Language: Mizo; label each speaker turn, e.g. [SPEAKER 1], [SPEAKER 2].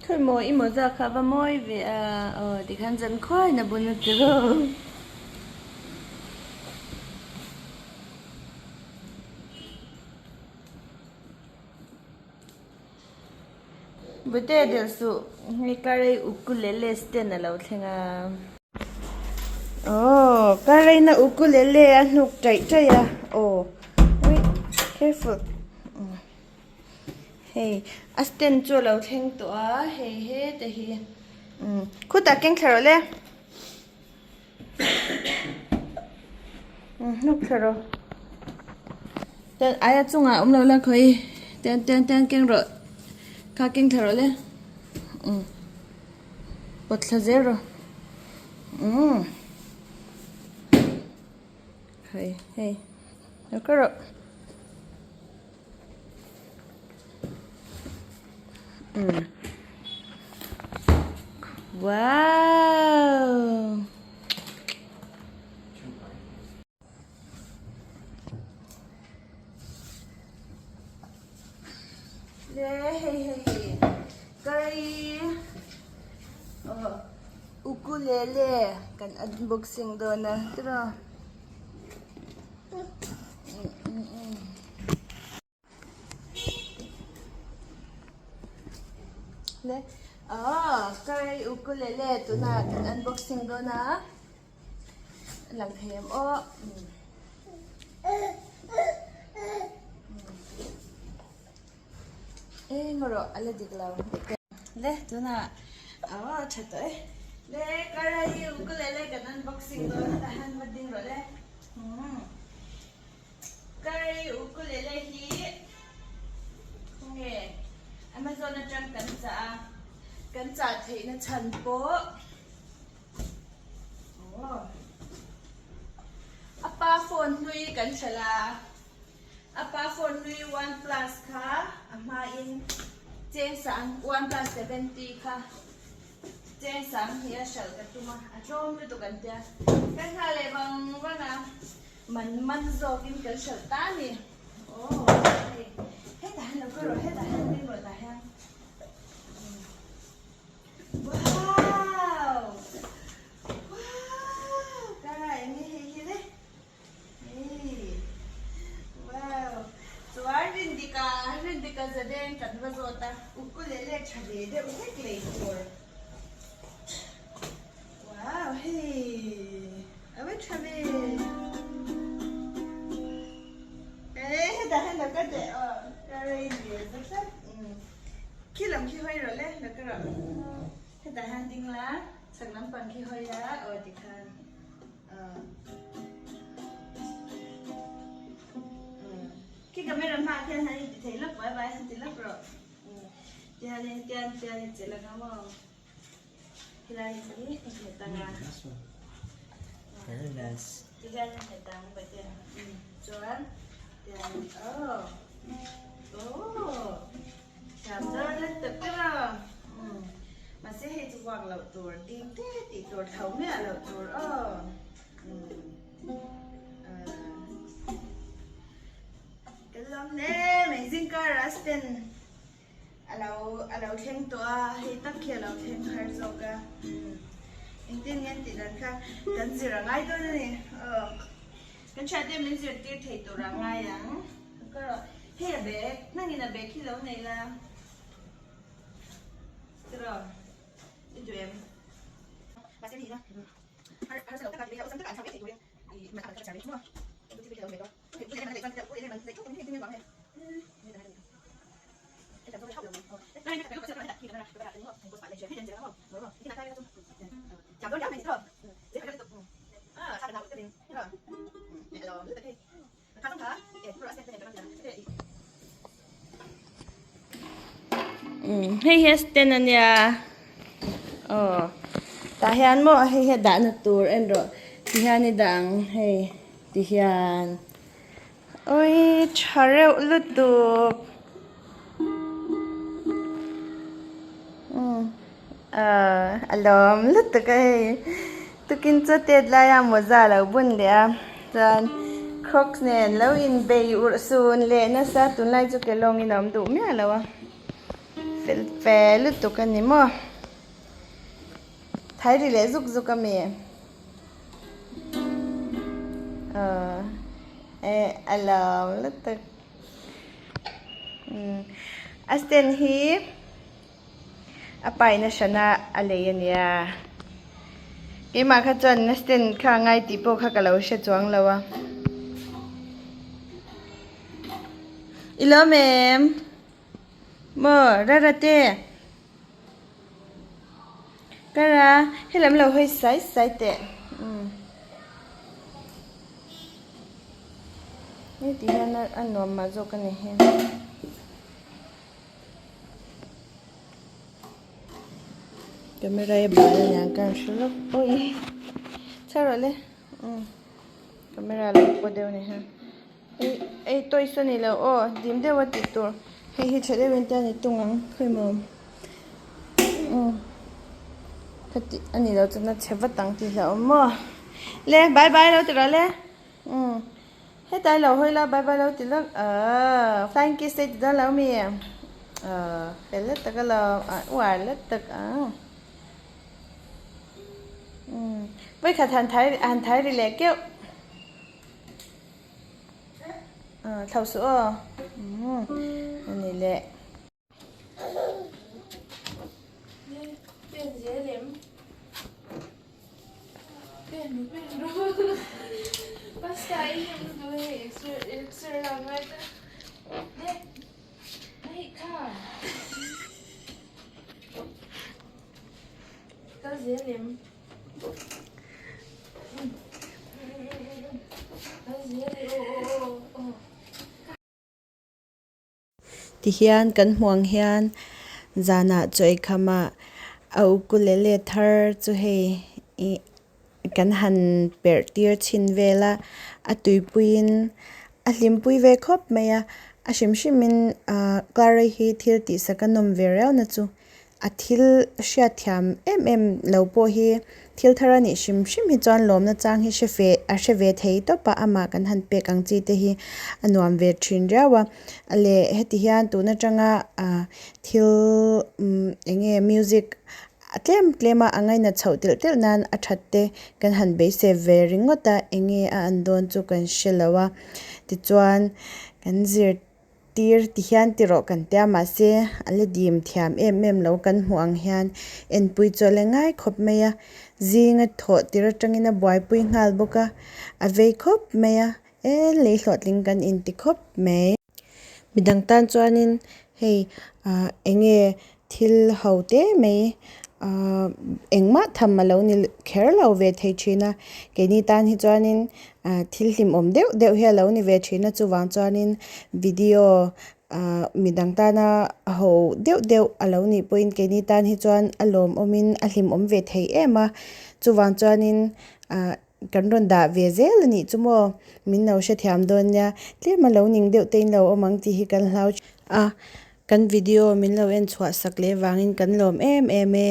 [SPEAKER 1] Khawi maw i mawza kha va mawi ve a, aw tikhan zan khuain a bun a ti ro. Bute delh suh hei karei ukulele stand a lo thleng a. Aw kareina ukulele a hnuk taih taih a aw wait careful hei a stand chu a lo thleng tawh a hei heta hi khutah keng thla rawh le hnuk thla rawh chuan aia chungah awm lo la khawi tian tian tian keng rawh kha keng thla rawh le pawt thla zel rawh umm hei hei lo kal rawh umm wow Le hei hei kai ukulele kan unboxing dawn a tiraw. Le ah kai ukulele tuna kan unboxing dawn a lang thei em aw. Eng erawh a la dik lo le tunah aw tha tawh e le karai ukulele kan unboxing dawn a tahan va ding rawh le karai ukulele hi khawnge amazon atang kan chah a kan chah theihna chhan pawh aw a pa phone hlui kan hralh a. A pa phone hlui one plus kha a hmain cheng sang one plus 70 kha cheng sang hi a hralh ka tum a, a tlawm lutuk an tia. Kan nghah leh vang vang a, man man zawkin kan hralh ta a ni. Aw hei hetah hian lo kal rawh hetah hian ding rawh tah hian. Wow! Wow! Kara eng nge hei hi le? Wow chuan Rindika Rindika zadeng kan va zawt a ukulele tha ve deuh hlek lei tur wow hei a va tha ve eh hetah hian lo ka teh aw ka rei ve za tlat khi lam khi hawi rawh le lo ka rawh hetah hian ding la chhak lampang khi hawi la aw tikhan. Khi camera hmaah khian han inti thei lawk vai vai han ti lawk rawh. Tihianin tian tian in chelh ang a maw. Khilai hi i nghet ang a.
[SPEAKER 2] Very nice.
[SPEAKER 1] Tihian i nghet ang bai te. Chuan tian oh. Oh. Thiam dawn lutuk te maw. Mahse hei chu vuak loh tur ding te tih tur tho miah loh tur aw. Kan lawm hle mai zingkar a stand a lo a lo thleng tawh a hei tak khi a lo thleng har zawk a. Engtin nge an tih dan kha kan zir a ngai dawn a ni aw. Kan thiante min zirtir thei tur a ngai ang. Ka rawh hei a bag nangin a bag hi lo nei la tiraw i duh em Hei hi a stand a nia aw tah hian maw hei hi a dahna tur en rawh ti hian i dah ang hei ti hian awii tha reuh lutuk a lawm lutuk a hei tukin chu tet laia mawza a lo bun leh a chuan. Crocs nen lo inbei urh sun leh nasa tunlai chu ke lawngin a awm duh miah lo a, fel fe lutuk a ni maw. Thai ri leh zuk zuk a mi? Aw eh a lawm lutuk. A stand hi a paina hrana a lei a nia. Keimah kha chuan a stand kha a ngai tih pawh kha ka lo hre chuang lo a. I lawm em? Maw Rara te? Kara helam lo hawi sai sai teh. Hei ti hian a nuam mah zawk a ni hi. Camera hi bal a niang ka han hre lawk awi chhiar rawh le camera lo pawh deuh a ni hi. Ei ei toys a ni lo aw dim deuh a tih tur hei hi tha deuhin te a ni tung ang khawimaw umm khati a ni lo chuan a chhe vat ang tih hlauh awm maw le bye bye lo ti rawh le umm hetlai lo hawi la bye bye lo ti lawk ahh flying kiss te i ti dawn lo mi ahh fel let tak alawm ah uar let tak ang umm vawikhat han thai han thai ri leh keuh. Thlau suh aw a ni leh. Tihian kan hmuh ang hian zanah chaw ei khamah a ukulele thar chu hei ih kan han perh tir chhin vel a a tuipuiin a hlimpui ve khawp mai a a hrim hrimin ah Clara hi thil tihsak a nawm ve riau na chu. A thil hriatthiam em em lo pawh hi thil thar a nih hrim hrim hi chuan lawmna chang hi hre ve a hre ve thei tawp a amah kan han pek ang chi te hi a nuam ve thin riau a leh heti hian tun atanga ah thil umm eng nge music a tlem tlem a a ngainat chhoh telh telh nan a that te kan han beisei ve ringawt a eng nge a an dawn chu kan hre lo a tichuan kan zir. Tir ti hian ti rawh kan tia mahse a la dim thiam em em lo kan hmuh ang hian enpui chu a la ngai khawp mai a zinga thawh tir atangin a buaipui nghal bawk a a vei khawp mai a e lei hlawhtling kan inti khawp mai. Midang tan chuanin hei ah eng nge thil ho te mai ahh engmah tham a lo ni kher lo ve thei thin a keini tan hi chuanin ah thil hlimawm deuh deuh hi a lo ni ve thin a chuvang chuanin video ah midang tana ho deuh deuh a lo nih pawhin keini tan hi chuan a lawmawmin a hlimawm ve thei em a chuvang chuanin ah kan rawn dah ve zel a nih chu maw min lo hrethiam dawn nia tlem a lo ning deuh te in lo awm ang tih hi kan hlau a. Kan video min lo en chhuah sak leh vangin kan lawm em em e.